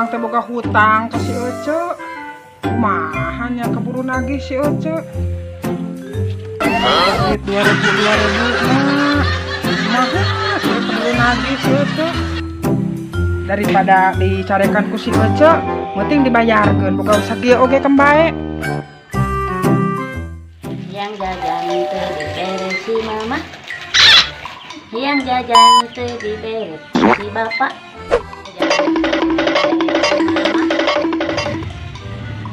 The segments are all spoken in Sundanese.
Urang teh boga hutang ka si Ece. Kumaha nya keburu nagih si Ece. Duit 2000 mah. Kumaha keburu nagih si Ece. Daripada dicarekan ku si Ece, penting dibayarkeun boga sakieu oge kembae. Yang jajan teu dibere si mama. Yang jajan teu dibere si bapak.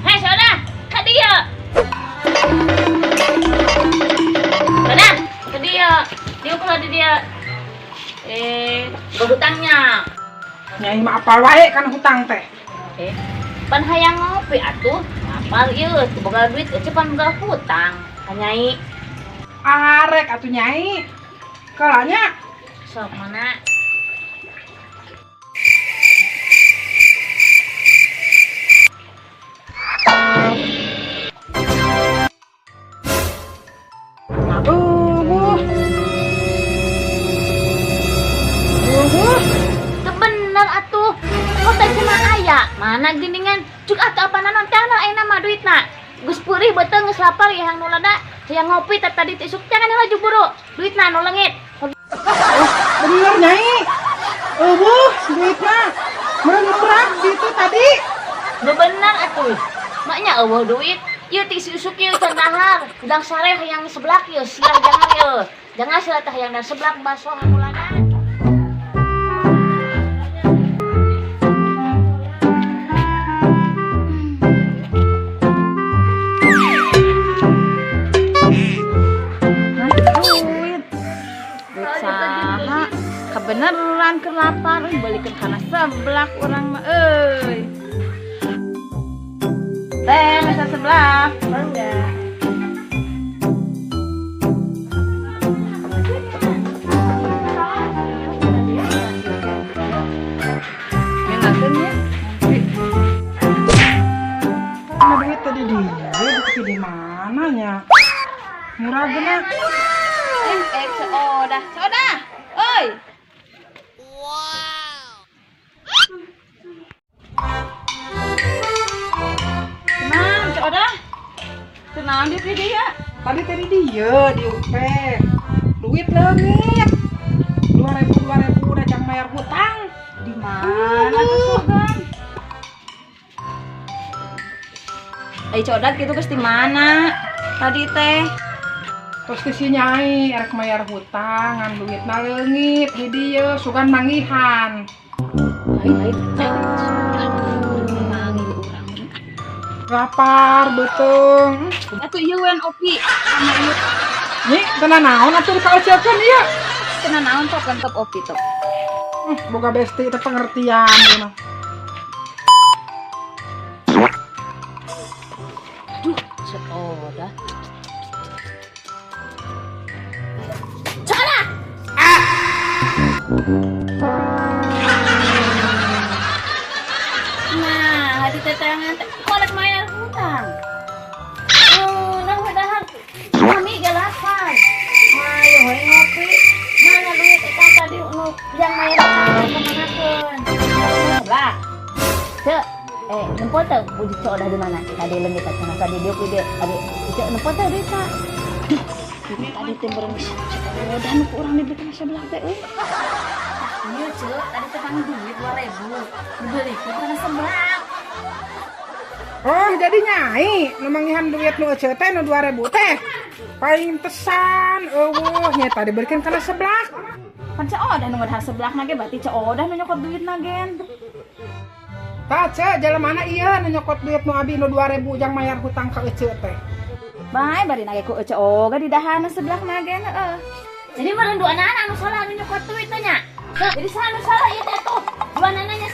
Hei, Soda, ka dieu. Soda, ka dieu. Dieu kumaha di dieu? Hutangnya. Nyai mah apal wae kana hutang teh. Pan hayang ngopi atuh. Apal ieu teu boga duit, ece pan boga hutang. Ka Nyai. Arek atuh Nyai. Kalanya sok mana? Bener atuh. Kok teh cenah aya? Mana geningan? Cuk atuh apa naon teh ayeuna mah duitna. Geus peurih beuteung geus lapar ya hang nu lada. Hayang ngopi teh tadi isuk jangan laju buru. Duitna nu leungit. Oh, bener Nyai. Eueuh, duitna. Meureun murah gitu tadi. Nu bener atuh. Maknya eueuh duit. Ieu ti isuk ieu can dahar. Udang sare hayang seblak ieu sia jangan ieu. Jangan sia teh hayang seblak baso hang nu lada. Kebeneran kelapar, balikin kana seblak orang mah euy. Teh, masa seblak. Mangga. Enakeun ya. Mana duit tadi dia, di mana nya? Murah geuna. Soda, soda. Oi. Tenang di dia. Tadi dia di UP. Duit leungit. 2000 udah jang bayar hutang. Di mana tuh Sogan? Codak gitu geus di mana? Tadi teh. Terus di si Nyai erek bayar hutang ngan duitna leungit di dieu sugan manggihan. Lain lapar beuteung. Atuh ieu wen opi sama ieu. Nyi, teu naon atuh dikaoceukeun ieu? Teu naon tok lengkap opi tok. Boga besti teh pengertian ieu mah. Aduh, soda. Soda. Ah. Nah, hati tetangan teh kolek mayar hutang. Nah, dahar. Kami galapan. Mayo we ngopi. Mana duit eta tadi nu yang mayar hutang kemanakeun? Lah. Cek, nempo teh budi cok dah di mana? Tadi leungit teh cenah tadi dia ku dia. Tadi cek nempo teh duit ta. Duh, tadi teh meureun cok nu ku urang dibelikeun sebelah teh euy. Iya, Cek, tadi teh kang duit 2000 dibelikeun kana seblak. Oh, jadi Nyai nu manggihan duit nu ece teh nu 2000 teh. Paling tesan eueuh nya tadi dibelikeun kana seblak. Pan Cek Odah nu ngadahar seblak na ge berarti Cek Odah nu nyokot duit na gen. Tah Cek, jalan mana ieu nu nyokot duit nu abi nu 2000 jang mayar hutang ka ece teh. Bae bari na ge ku ece oge di dahana seblak na gen heeh. Jadi meureun dua anak anu salah anu nyokot duit teh nya. Jadi salah anu salah ieu teh tuh. Dua anaknya